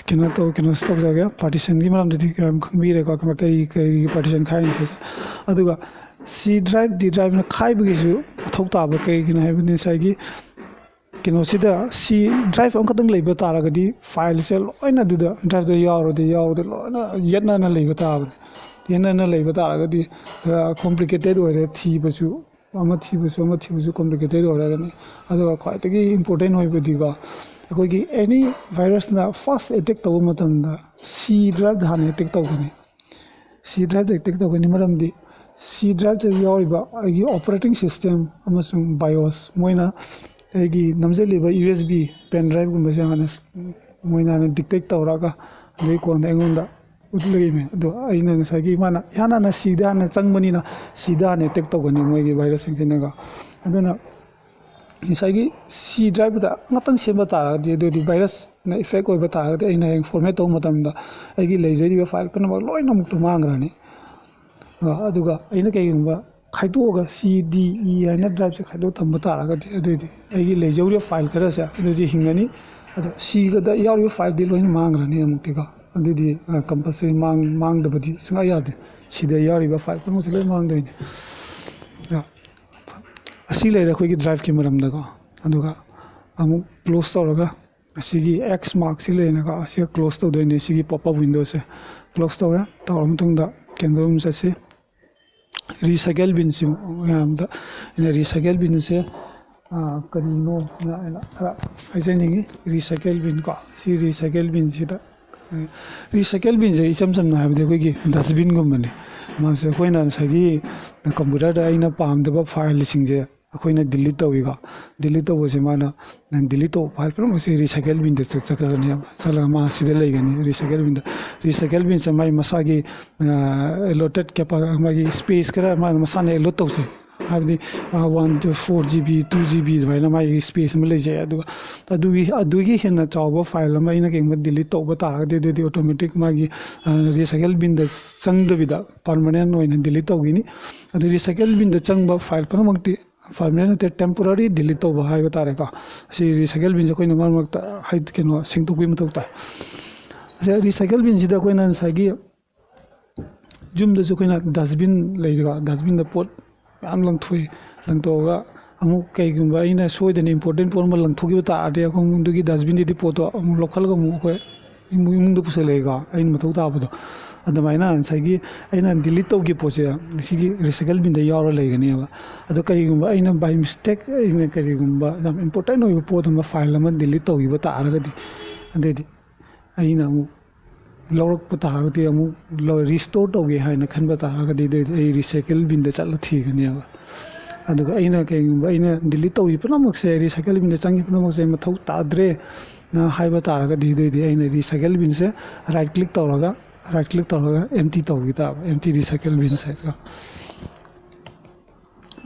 ꯀꯩꯅꯣ ꯇꯧ-, ꯀꯩꯅꯣꯁꯨ ꯇꯧꯖꯒꯦ, partitionꯒꯤ ꯃꯔꯝꯗꯗꯤ ꯀꯌꯥꯝ ꯈꯪꯕꯤꯔꯦꯀꯣ, ꯀꯃꯥꯏ-, ꯀꯔꯤ, ꯀꯔꯤꯒꯤ partition ꯈꯥꯏꯔꯤꯅꯣ ꯁꯤꯁꯦ꯫ ꯑꯗꯨꯒ C drive, D driveꯅ ꯈꯥꯏꯕꯒꯤꯁꯨ ꯃꯊꯧ ꯇꯥꯕ ꯀꯩꯒꯤꯅꯣ ꯍꯥꯏꯕꯗꯤ ꯉꯁꯥꯏꯒꯤ ꯀꯩꯅꯣꯁꯤꯗ C drive ꯑꯃꯈꯛꯇꯪ ꯂꯩꯕ ꯇꯥꯔꯒꯗꯤ fileꯁꯦ ꯂꯣꯏꯅ ꯑꯗꯨꯗ driveꯇ ꯌꯥꯎꯔꯗꯤ, ꯌꯥꯎꯔꯗꯤ ꯂꯣꯏꯅ ꯌꯦꯠꯅꯅ ꯂꯩꯕ ꯇꯥꯕꯅꯤ꯫ ꯌꯦꯠꯅꯅ ꯂꯩꯕ ꯇꯥꯔꯒꯗꯤ ꯈꯔ complicated ꯑꯣꯏꯔꯦ, ꯊꯤꯕꯁꯨ, ꯑꯃ ꯊꯤꯕꯁꯨ, ꯑꯃ ꯊꯤꯕꯁꯨ complicated ꯑꯣꯏꯔꯒꯅꯤ꯫ ꯑꯗꯨꯒ ꯈ꯭ꯋꯥꯏꯗꯒꯤ important ꯑꯣꯏꯕꯗꯤꯀꯣ, ꯑꯩꯈꯣꯏꯒꯤ any virusꯅ first attack ꯇꯧꯕ ꯃꯇꯝꯗ C driveꯇ ꯍꯥꯟꯅ attack ꯇꯧꯒꯅꯤ꯫ C driveꯇ attack ꯇꯧꯒꯅꯤ, ꯃꯔꯝꯗꯤ C driveꯇ ꯌꯥꯎꯔꯤꯕ ꯑꯩꯒꯤ operating system ꯑꯃꯁꯨꯡ BIOS, ꯃꯣꯏꯅ ꯑꯩꯒꯤ ꯅꯝꯖꯜꯂꯤꯕ USB pen driveꯒꯨꯝꯕꯁꯦ ꯍꯥꯟꯅ ꯃꯣꯏꯅ ꯍꯥꯟꯅ detect ꯇꯧꯔꯒ, ꯑꯗꯨꯒꯤ ꯀꯣꯟꯅ ꯑꯩꯉꯣꯟꯗ ꯎꯠꯂꯛꯏꯃꯦ꯫ ꯑꯗꯣ ꯑꯩꯅ ꯉꯁꯥꯏꯒꯤ, ꯃꯥꯅ ꯏꯍꯥꯟ ꯍꯥꯟꯅ Cꯗ ꯍꯥꯟꯅ ꯆꯪꯕꯅꯤꯅ Cꯗ ꯍꯥꯟꯅ attack ꯇꯧꯒꯅꯤ ꯃꯣꯏꯒꯤ virusꯁꯤꯡꯁꯤꯅꯀꯣ꯫ ꯑꯗꯨꯅ ꯉꯁꯥꯏꯒꯤ C driveꯇ ꯉꯥꯛꯇꯪ ꯁꯦꯝꯕ ꯇꯥꯔꯒꯗꯤ, ꯑꯗꯨꯗꯤ virusꯅ effect ꯑꯣꯏꯕ ꯇꯥꯔꯒꯗꯤ, ꯑꯩꯅ ꯍꯌꯦꯡ format ꯇꯧꯕ ꯃꯇꯝꯗ ꯑꯩꯒꯤ ꯂꯩꯖꯔꯤꯕ file ꯄꯨꯝꯅꯃꯛ ꯂꯣꯏꯅꯃꯛꯇꯣ ꯃꯥꯡꯈ꯭ꯔꯅꯤ꯫ ꯑ, ꯑꯗꯨꯒ ꯑꯩꯅ ꯀꯩꯒꯨꯝꯕ ꯈꯥꯏꯗꯣꯛꯑꯒ C, D, E ꯍꯥꯏꯅ driveꯁꯦ ꯈꯥꯏꯗꯣꯛ ꯊꯝꯕ ꯇꯥꯔꯒꯗꯤ, ꯑꯗꯨꯑꯣꯏꯗꯤ ꯑꯩꯒꯤ ꯂꯩꯖꯧꯔꯤꯕ file ꯈꯔꯁꯦ ꯑꯗꯨꯗꯤ ꯍꯤꯡꯒꯅꯤ꯫ ꯑꯗꯣ Cꯒꯗ ꯌꯥꯎꯔꯤꯕ fileꯗꯤ ꯂꯣꯏꯅ ꯃꯥꯡꯈ꯭ꯔꯅꯤ ꯑꯃꯨꯛꯇꯤꯀꯣ꯫ ꯑꯗꯨꯗꯤ, ꯑ, compulsory ꯃꯥꯡ-, ꯃꯥꯡꯗꯕꯗꯤ ꯁꯨꯡꯌꯥ ꯌꯥꯗꯦ꯫ Cꯗ ꯌꯥꯎꯔꯤꯕ file ꯄꯨꯝꯅꯃꯛꯁꯦ ꯂꯣꯏ ꯃꯥꯡꯗꯣꯏꯅꯤ꯫ ꯑ, ꯑꯁꯤ ꯂꯩꯔꯦ ꯑꯩꯈꯣꯏꯒꯤ driveꯀꯤ ꯃꯔꯝꯗꯀꯣ꯫ ꯑꯗꯨꯒ ꯑꯃꯨꯛ close ꯇꯧꯔꯒ ꯑꯁꯤꯒꯤ X markꯁꯤ ꯂꯩꯅꯀꯣ, ꯑꯁꯤꯒ close ꯇꯧꯗꯣꯏꯅꯦ, ꯁꯤꯒꯤ pop up windowꯁꯦ꯫ Close ꯇꯧꯔꯦ꯫ ꯇꯧꯔ ꯃꯇꯨꯡꯗ candle room ꯆꯠꯁꯤ꯫ Recycle binꯁꯤ ꯃꯌꯥꯝꯗ ꯑꯩꯅ recycle binꯁꯦ, ꯑ, ꯀꯔꯤꯅꯣ ꯑꯩꯅ ꯈꯔ ꯍꯥꯏꯖꯅꯤꯡꯉꯤ꯫ Recycle bin ꯀꯣ, ꯁꯤ recycle binꯁꯤꯗ, recycle binꯁꯦ ꯏꯆꯝ ꯆꯝꯅ ꯍꯥꯏꯕꯗꯤ ꯑꯩꯈꯣꯏꯒꯤ dustbinꯒꯨꯝꯕꯅꯤ꯫ ꯃꯥꯁꯦ ꯑꯩꯈꯣꯏꯅ ꯉꯁꯥꯏꯒꯤ computerꯗ ꯑꯩꯅ ꯄꯥꯝꯗꯕ fileꯁꯤꯡꯁꯦ ꯑꯩꯈꯣꯏꯅ ꯗꯤꯂꯤꯠ ꯇꯧꯏꯀꯣ꯫ ꯗꯤꯂꯤꯠ ꯇꯧꯕꯁꯦ ꯃꯥꯅ ꯅꯪ ꯗꯤꯂꯤꯠ ꯇꯧꯕ ꯐꯥꯏꯜ ꯄꯨꯝꯅꯃꯛꯁꯦ ꯔꯤꯁꯥꯏꯀꯜ ꯕꯤꯟꯗ ꯆꯠꯆꯈ꯭ꯔꯅꯦꯕ꯫ ꯆꯠꯂꯒ ꯃꯥ ꯁꯤꯗ ꯂꯩꯒꯅꯤ꯫ ꯔꯤꯁꯥꯏꯀꯜ ꯕꯤꯟꯗ, ꯔꯤꯁꯥꯏꯀꯜ ꯕꯤꯟꯁꯦ ꯃꯥꯒꯤ ꯃꯁꯥꯒꯤ ꯑꯦꯂꯣꯇꯦꯠ ꯀꯦꯄꯥ ꯃꯥꯒꯤ ꯁ꯭ꯄꯦꯁ ꯈꯔ ꯃꯥꯅ ꯃꯁꯥꯅ ꯑꯦꯂꯣꯠ ꯇꯧꯖꯩ꯫ ꯍꯥꯏꯕꯗꯤ one two four G B, two G B ꯑꯗꯨꯃꯥꯏꯅ ꯃꯥꯒꯤ ꯁ꯭ꯄꯦꯁ ꯑꯃ ꯂꯩꯖꯩ꯫ ꯑꯗꯨꯒ ꯑꯗꯨꯒꯤ, ꯑꯗꯨꯒꯤ ꯍꯦꯟꯅ ꯆꯥꯎꯕ ꯐꯥꯏꯜ ꯑꯃ ꯑꯩꯅ ꯀꯩꯒꯨꯝꯕ ꯗꯤꯂꯤꯠ ꯇꯧꯕ ꯇꯥꯔꯒꯗꯤ, ꯑꯗꯨꯗꯤ ꯑꯣꯇꯣꯃꯦꯇꯤꯛ ꯃꯥꯒꯤ ꯔꯤꯁꯥꯏꯀꯜ ꯕꯤꯟꯗ ꯆꯪꯗꯕꯤꯗ ꯄꯔꯃꯅꯦꯟ ꯑꯣꯏꯅ ꯗꯤꯂꯤꯠ ꯇꯧꯈꯤꯅꯤ꯫ ꯑꯗꯨ ꯔꯤꯁꯥꯏꯀꯜ ꯕꯤꯟꯗ ꯆꯪꯕ ꯐꯥꯏꯜ ꯄꯨꯝꯅꯃꯛꯇꯤ ꯄꯔꯃꯅꯦꯟ ꯅꯠꯇꯦ, ꯇꯦꯝꯄꯣꯔꯔꯤ ꯗꯤꯂꯤꯠ ꯇꯧꯕ ꯍꯥꯏꯕ ꯇꯥꯔꯦꯀꯣ꯫ ꯑꯁꯤ ꯔꯤꯁꯥꯏꯀꯜ ꯕꯤꯟꯁꯦ ꯑꯩꯈꯣꯏꯅ ꯃꯔꯛ ꯃꯔꯛꯇ ꯍꯥꯏ-, ꯀꯩꯅꯣ, ꯁꯦꯡꯗꯣꯛꯄꯒꯤ ꯃꯊꯧ ꯇꯥꯏ꯫ ꯑꯁꯤ ꯔꯤꯁꯥꯏꯀꯜ ꯕꯤꯟꯁꯤꯗ ꯑꯩꯈꯣꯏꯅ ꯉꯁꯥꯏꯒꯤ ꯌꯨꯝꯗꯁꯨ ꯑꯩꯈꯣꯏꯅ ꯗꯁꯕꯤꯟ ꯂꯩꯔꯤꯀꯣ, ꯗꯁꯕꯤꯟꯗ ꯄꯣꯠ ꯃꯌꯥꯝ ꯂꯪꯊꯣꯛꯏ꯫ ꯂꯪꯊꯣꯛꯑꯒ ꯑꯃꯨꯛ ꯀꯩꯒꯨꯝꯕ ꯑꯩꯅ ꯁꯣꯏꯗꯅ ꯏꯝꯄꯣꯔꯇꯦꯟ ꯄꯣꯠ ꯑꯃ ꯂꯪꯊꯣꯛꯈꯤꯕ ꯇꯥꯔꯗꯤ, ꯑꯩꯈꯣꯏ ꯑꯗꯨꯒꯤ ꯗꯁꯕꯤꯟꯗꯨꯗꯤ ꯄꯣꯠꯇꯣ ꯑꯃꯨꯛ ꯂꯧꯈꯠꯂꯒ ꯑꯃꯨꯛ ꯑꯩꯈꯣꯏ ꯏꯃꯨꯡ-, ꯏꯃꯨꯡꯗ ꯄꯨꯁꯜꯂꯛꯏꯀꯣ, ꯑꯩꯅ ꯃꯊꯧ ꯇꯥꯕꯗꯣ꯫ ꯑꯗꯨꯃꯥꯏꯅ ꯉꯁꯥꯏꯒꯤ ꯑꯩꯅ ꯗꯤꯂꯤꯠ ꯇꯧꯈꯤꯕ ꯄꯣꯠꯁꯦ ꯁꯤꯒꯤ ꯔꯤꯁꯥꯏꯀꯜ ꯕꯤꯟꯗ ꯌꯥꯎꯔ ꯂꯩꯒꯅꯦꯕ꯫ ꯑꯗꯣ ꯀꯔꯤꯒꯨꯝꯕ ꯑꯩꯅ by mistake ꯑꯩꯅ ꯀꯔꯤꯒꯨꯝꯕ ꯌꯥꯝ ꯏꯝꯄꯣꯔꯇꯦꯟ ꯑꯣꯏꯕ ꯄꯣꯠ ꯑꯃ, ꯐꯥꯏꯜ ꯑꯃ ꯗꯤꯂꯤꯠ ꯇꯧꯈꯤꯕ ꯇꯥꯔꯒꯗꯤ, ꯑꯗꯨꯑꯣꯏꯗꯤ ꯑꯩꯅ ꯑꯃꯨꯛ ꯂꯧꯔꯛꯄ ꯇꯥꯔꯒꯗꯤ ꯑꯃꯨꯛ ꯂꯧ-, ꯔꯤꯁꯇꯣꯔ ꯇꯧꯒꯦ ꯍꯥꯏꯅ ꯈꯟꯕ ꯇꯥꯔꯒꯗꯤ, ꯑꯗꯨꯑꯣꯏꯗꯤ ꯑꯩ ꯔꯤꯁꯥꯏꯀꯜ ꯕꯤꯟꯗ ꯆꯠꯂ ꯊꯤꯒꯅꯦꯕ꯫ ꯑꯗꯨꯒ ꯑꯩꯅ ꯀꯩꯒꯨꯝꯕ ꯑꯩꯅ ꯗꯤꯂꯤꯠ ꯇꯧꯔꯤ ꯄꯨꯝꯅꯃꯛꯁꯦ, ꯔꯤꯁꯥꯏꯀꯜ ꯕꯤꯟꯗ ꯆꯪꯉꯤ ꯄꯨꯝꯅꯃꯛꯁꯦ ꯃꯊꯧ ꯇꯥꯗ꯭ꯔꯦꯅ ꯍꯥꯏꯕ ꯇꯥꯔꯒꯗꯤ, ꯑꯗꯨꯑꯣꯏꯗꯤ ꯑꯩꯅ ꯔꯤꯁꯥꯏꯀꯜ ꯕꯤꯟꯁꯦ ꯔꯥꯏꯠ ꯀ꯭ꯂꯤꯛ ꯇꯧꯔꯒ, ꯔꯥꯏꯠ ꯀ꯭ꯂꯤꯛ ꯇꯧꯔꯒ ꯑꯦꯝꯇꯤ ꯇꯧꯈꯤ ꯇꯥꯕ, ꯑꯦꯝꯇꯤ ꯔꯤꯁꯥꯏꯀꯜ ꯕꯤꯟꯁ ꯍꯥꯏꯁꯤꯀꯣ꯫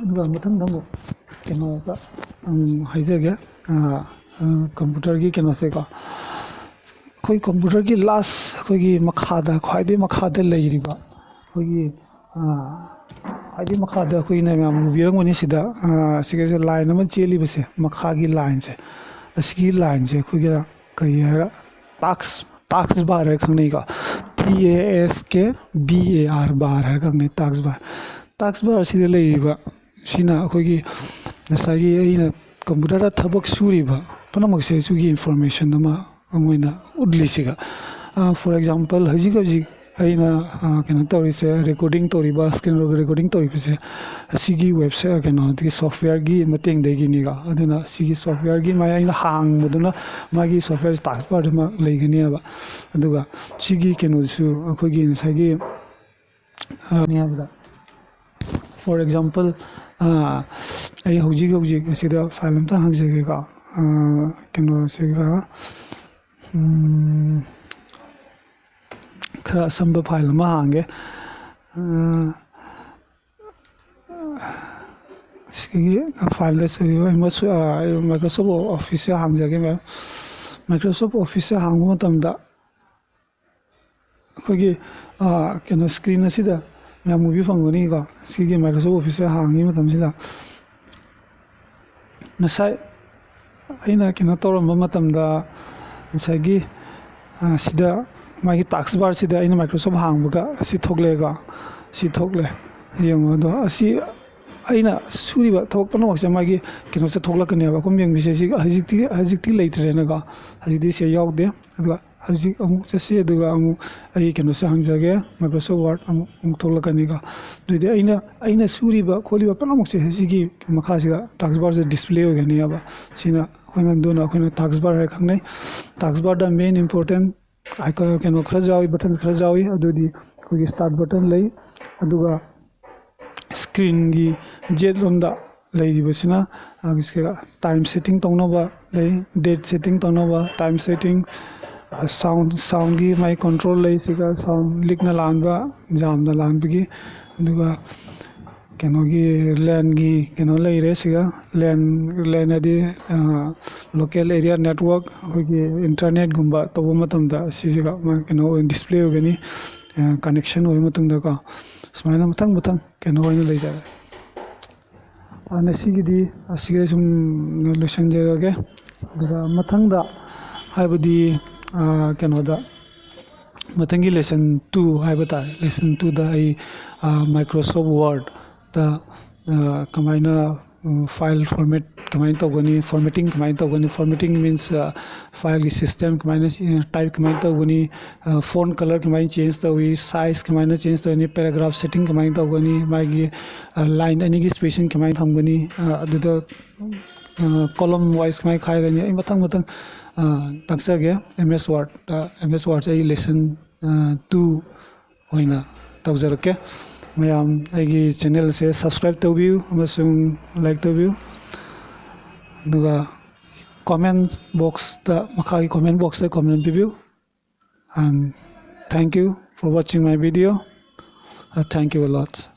ꯑꯗꯨꯒ ꯃꯊꯪꯗ ꯑꯃꯨꯛ ꯀꯩꯅꯣꯗ, ꯎꯝ, ꯍꯥꯏꯖꯒꯦ, ꯑ, ꯑ, ꯀꯝꯄ꯭ꯌꯨꯇꯔꯒꯤ ꯀꯩꯅꯣꯁꯦꯀꯣ꯫ ꯑꯩꯈꯣꯏ ꯀꯝꯄ꯭ꯌꯨꯇꯔꯒꯤ ꯂꯥꯁ, ꯑꯩꯈꯣꯏꯒꯤ ꯃꯈꯥꯗ, ꯈ꯭ꯋꯥꯏꯗꯒꯤ ꯃꯈꯥꯗ ꯂꯩꯔꯤꯕ ꯑꯩꯈꯣꯏꯒꯤ, ꯑ, ꯈ꯭ꯋꯥꯏꯗꯒꯤ ꯃꯈꯥꯗ ꯑꯩꯈꯣꯏꯅ ꯃꯌꯥꯝ ꯎꯕꯤꯔꯝꯒꯅꯤ ꯁꯤꯗ, ꯑ, ꯁꯤꯒꯁꯦ ꯂꯥꯏꯟ ꯑꯃ ꯆꯦꯜꯂꯤꯕꯁꯦ, ꯃꯈꯥꯒꯤ ꯂꯥꯏꯟꯁꯦ, ꯑꯁꯤꯒꯤ ꯂꯥꯏꯟꯁꯦ ꯑꯩꯈꯣꯏꯒꯤ ꯀꯔꯤ ꯍꯥꯏꯔ, ꯇꯥꯛꯁ, ꯇꯥꯛꯁ ꯕꯥꯔ ꯍꯥꯏꯔ ꯈꯪꯅꯩꯀꯣ꯫ T A S K B A R, bar ꯍꯥꯏꯔ ꯈꯪꯅꯩ, ꯇꯥꯛꯁ ꯕꯥꯔ꯫ ꯇꯥꯛꯁ ꯕꯥꯔ ꯑꯁꯤꯗ ꯂꯩꯔꯤꯕ ꯁꯤꯅ ꯑꯩꯈꯣꯏꯒꯤ ꯉꯁꯥꯏꯒꯤ ꯑꯩꯅ ꯀꯝꯄ꯭ꯌꯨꯇꯔꯗ ꯊꯕꯛ ꯁꯨꯔꯤꯕ ꯄꯨꯝꯅꯃꯛꯁꯦ ꯁꯤꯒꯤ ꯏꯟꯐꯣꯔꯃꯦꯁꯟ ꯑꯃ ꯑꯩꯉꯣꯟꯗ ꯎꯠꯂꯤꯁꯤꯒ꯫ ꯑ, for example, ꯍꯧꯖꯤꯛ ꯍꯧꯖꯤꯛ ꯑꯩꯅ, ꯑ, ꯀꯩꯅꯣ ꯇꯧꯔꯤꯁꯦ, ꯔꯦꯀꯣꯔꯗꯤꯡ ꯇꯧꯔꯤꯕ, ꯁ꯭ꯀ꯭ꯔꯤꯟ ꯔꯦꯀꯣꯔꯗꯤꯡ ꯇꯧꯔꯤꯕꯁꯦ ꯑꯁꯤꯒꯤ ꯋꯦꯕꯁꯥꯏꯠ, ꯀꯩꯅꯣꯗꯒꯤ, ꯁꯣꯐꯋꯦꯌꯔꯒꯤ ꯃꯇꯦꯡꯗꯒꯤꯅꯤꯀꯣ꯫ ꯑꯗꯨꯅ ꯁꯤꯒꯤ ꯁꯣꯐꯋꯦꯌꯔꯒꯤ ꯃꯥꯏ ꯑꯩꯅ ꯍꯥꯡꯕꯗꯨꯅ ꯃꯥꯒꯤ ꯁꯣꯐꯋꯦꯌꯔ ꯇꯥꯛꯁ ꯕꯥꯔꯗꯨꯃ ꯂꯩꯒꯅꯦꯕ꯫ ꯑꯗꯨꯒ ꯁꯤꯒꯤ ꯀꯩꯅꯣꯁꯨ ꯑꯩꯈꯣꯏꯒꯤ ꯉꯁꯥꯏꯒꯤ, ꯑ, ꯍꯥꯏꯕꯗ, for example, ꯑ, ꯑꯩ ꯍꯧꯖꯤꯛ ꯍꯧꯖꯤꯛ ꯑꯁꯤꯗ ꯐꯥꯏꯜ ꯑꯝꯇ ꯍꯥꯡꯖꯒꯦꯀꯣ꯫ ꯑ, ꯀꯩꯅꯣꯁꯤꯒ, ꯎꯝ, ꯈꯔ ꯑꯁꯝꯕ ꯐꯥꯏꯜ ꯑꯃ ꯍꯥꯡꯒꯦ꯫ ꯑ, ꯁꯤꯒꯤ ꯐꯥꯏꯜꯗ ꯆꯠꯂꯤꯕ ꯑꯩ ꯃꯁꯨ-, ꯑ, ꯑꯩ Microsoft Office-ꯁꯦ ꯍꯥꯡꯖꯒꯦ, ꯃꯦꯝ꯫ Microsoft Office-ꯁꯦ ꯍꯥꯡꯕ ꯃꯇꯝꯗ ꯑꯩꯈꯣꯏꯒꯤ, ꯑ, ꯀꯩꯅꯣ, screen ꯑꯁꯤꯗ ꯃꯌꯥꯝ ꯎꯕꯤ ꯐꯪꯒꯅꯤꯀꯣ꯫ ꯁꯤꯒꯤ Microsoft Office-ꯁꯦ ꯍꯥꯡꯉꯤ ꯃꯇꯝꯁꯤꯗ ꯉꯁꯥꯏ ꯑꯩꯅ ꯀꯩꯅꯣ ꯇꯧꯔꯝꯕ ꯃꯇꯝꯗ ꯉꯁꯥꯏꯒꯤ, ꯑ, ꯁꯤꯗ ꯃꯥꯒꯤ task bar-ꯁꯤꯗ ꯑꯩꯅ Microsoft ꯍꯥꯡꯕꯒ ꯑꯁꯤ ꯊꯣꯛꯂꯛꯑꯦꯀꯣ꯫ ꯁꯤ ꯊꯣꯛꯂꯦ꯫ ꯌꯦꯡꯉꯣ꯫ ꯑꯗꯣ ꯑꯁꯤ ꯑꯩꯅ ꯁꯨꯔꯤꯕ ꯊꯕꯛ ꯄꯨꯝꯅꯃꯛꯁꯦ ꯃꯥꯒꯤ ꯀꯩꯅꯣꯁꯦ ꯊꯣꯛꯂꯛꯀꯅꯦꯕ꯫ ꯑꯩꯈꯣꯏ ꯌꯦꯡꯕꯤꯁꯦ, ꯁꯤ ꯍꯧꯖꯤꯛꯇꯤ, ꯍꯧꯖꯤꯛꯇꯤ ꯂꯩꯇ꯭ꯔꯦꯅꯀꯣ꯫ ꯍꯧꯖꯤꯛꯇꯤ ꯁꯤ ꯌꯥꯎꯗꯦ꯫ ꯑꯗꯨꯒ ꯍꯧꯖꯤꯛ ꯑꯃꯨꯛ ꯆꯠꯁꯤ, ꯑꯗꯨꯒ ꯑꯃꯨꯛ ꯑꯩ ꯀꯩꯅꯣꯁꯦ ꯍꯥꯡꯖꯒꯦ, Microsoft Word ꯑꯃꯨꯛ, ꯑꯃꯨꯛ ꯊꯣꯛꯂꯛꯀꯅꯤꯀꯣ꯫ ꯑꯗꯨꯗꯤ ꯑꯩꯅ, ꯑꯩꯅ ꯁꯨꯔꯤꯕ ꯈꯣꯠꯂꯤꯕ ꯄꯨꯝꯅꯃꯛꯁꯦ ꯁꯤꯒꯤ ꯃꯈꯥꯁꯤꯗ task bar-ꯁꯤꯗ display ꯑꯣꯏꯒꯅꯦꯕ꯫ ꯁꯤꯅ ꯑꯩꯈꯣꯏꯅ, ꯑꯗꯨꯅ ꯑꯩꯈꯣꯏꯅ task bar ꯍꯥꯏꯅ ꯈꯪꯅꯩ꯫ Task bar-ꯗ main important icon ꯀꯩꯅꯣ ꯈꯔ ꯌꯥꯎꯏ, button ꯈꯔ ꯌꯥꯎꯏ꯫ ꯑꯗꯨꯗꯤ ꯑꯩꯈꯣꯏꯒꯤ start button ꯂꯩ, ꯑꯗꯨꯒ screen-ꯒꯤ ꯌꯦꯠꯂꯣꯝꯗ ꯂꯩꯔꯤꯕꯁꯤꯅ, ꯑ, time setting ꯇꯧꯅꯕ ꯂꯩ, date setting ꯇꯧꯅꯕ, time setting, ꯑ, sound, sound-ꯒꯤ ꯃꯥꯏ control ꯂꯩ꯫ ꯁꯤꯒ sound ꯂꯤꯛꯅ ꯂꯥꯟꯕ, ꯌꯥꯝꯅ ꯂꯥꯟꯕꯒꯤ, ꯑꯗꯨꯒ ꯀꯩꯅꯣꯒꯤ LAN-ꯒꯤ ꯀꯩꯅꯣ ꯂꯩꯔꯦ꯫ ꯁꯤꯒ LAN, LAN ꯍꯥꯏꯗꯤ, ꯑ, local area network, ꯑꯩꯈꯣꯏꯒꯤ internet-ꯀꯨꯝꯕ ꯇꯧꯕ ꯃꯇꯝꯗ ꯁꯤꯁꯤꯒ ꯃꯥ ꯀꯩꯅꯣ ꯑꯣꯏꯅ display ꯑꯣꯏꯒꯅꯤ, ꯑ, connection ꯑꯣꯏꯕ ꯃꯇꯨꯡꯗꯀꯣ꯫ ꯁꯨꯃꯥꯏꯅ ꯃꯊꯪ ꯃꯊꯪ ꯀꯩꯅꯣ ꯑꯣꯏꯅ ꯂꯩꯖꯔꯦ꯫ ꯑ, ꯉꯁꯤꯒꯤꯗꯤ ꯑꯁꯤꯒ ꯁꯨꯝ ꯂꯣꯏꯁꯤꯟꯖꯔꯒꯦ꯫ ꯑꯗꯨꯒ ꯃꯊꯪꯗ, ꯍꯥꯏꯕꯗꯤ, ꯑ, ꯀꯩꯅꯣꯗ, ꯃꯊꯪꯒꯤ lesson two ꯍꯥꯏꯕ ꯇꯥꯔꯦ, lesson two-ꯗ ꯑꯩ, ꯑ, Microsoft Word-ꯇ, ꯑ, ꯀꯃꯥꯏꯅ, ꯎꯝ, file format ꯀꯃꯥꯏꯅ ꯇꯧꯒꯅꯤ, formatting ꯀꯃꯥꯏꯅ ꯇꯧꯒꯅꯤ, formatting means, ꯑ, file-ꯒꯤ system ꯀꯃꯥꯏꯅ, type ꯀꯃꯥꯏꯅ ꯇꯧꯒꯅꯤ, ꯑ, font color ꯀꯃꯥꯏꯅ change ꯇꯧꯏ, size ꯀꯃꯥꯏꯅ change ꯇꯧꯒꯅꯤ, paragraph setting ꯀꯃꯥꯏꯅ ꯇꯧꯒꯅꯤ, ꯃꯥꯒꯤ, ꯑ, line ꯑꯅꯤꯒꯤ spacing ꯀꯃꯥꯏꯅ ꯊꯝꯒꯅꯤ, ꯑ, ꯑꯗꯨꯗ, ꯑ, column wise ꯀꯃꯥꯏꯅ ꯈꯥꯏꯒꯅꯤ, ꯑꯩ ꯃꯊꯪ ꯃꯊꯪ, ꯑ, ꯇꯥꯛꯆꯒꯦ꯫ MS Word, ꯑ, MS Word-ꯁꯦ ꯑꯩ lesson, ꯑ, two ꯑꯣꯏꯅ ꯇꯧꯖꯔꯛꯀꯦ꯫ ꯃꯌꯥꯝ ꯑꯩꯒꯤ ꯆꯦꯅꯦꯜꯁꯦ ꯁꯕꯁꯀ꯭ꯔꯥꯏꯕ ꯇꯧꯕꯤꯌꯨ ꯑꯃꯁꯨꯡ ꯂꯥꯏꯛ ꯇꯧꯕꯤꯌꯨ, ꯑꯗꯨꯒ ꯀꯣꯃꯦꯟ ꯕꯣꯛꯁꯇ, ꯃꯈꯥꯒꯤ ꯀꯣꯃꯦꯟ ꯕꯣꯛꯁꯇ ꯀꯣꯃꯦꯟ ꯄꯤꯕꯤꯌꯨ꯫ And thank you for watching my video. Uh, thank you a lot.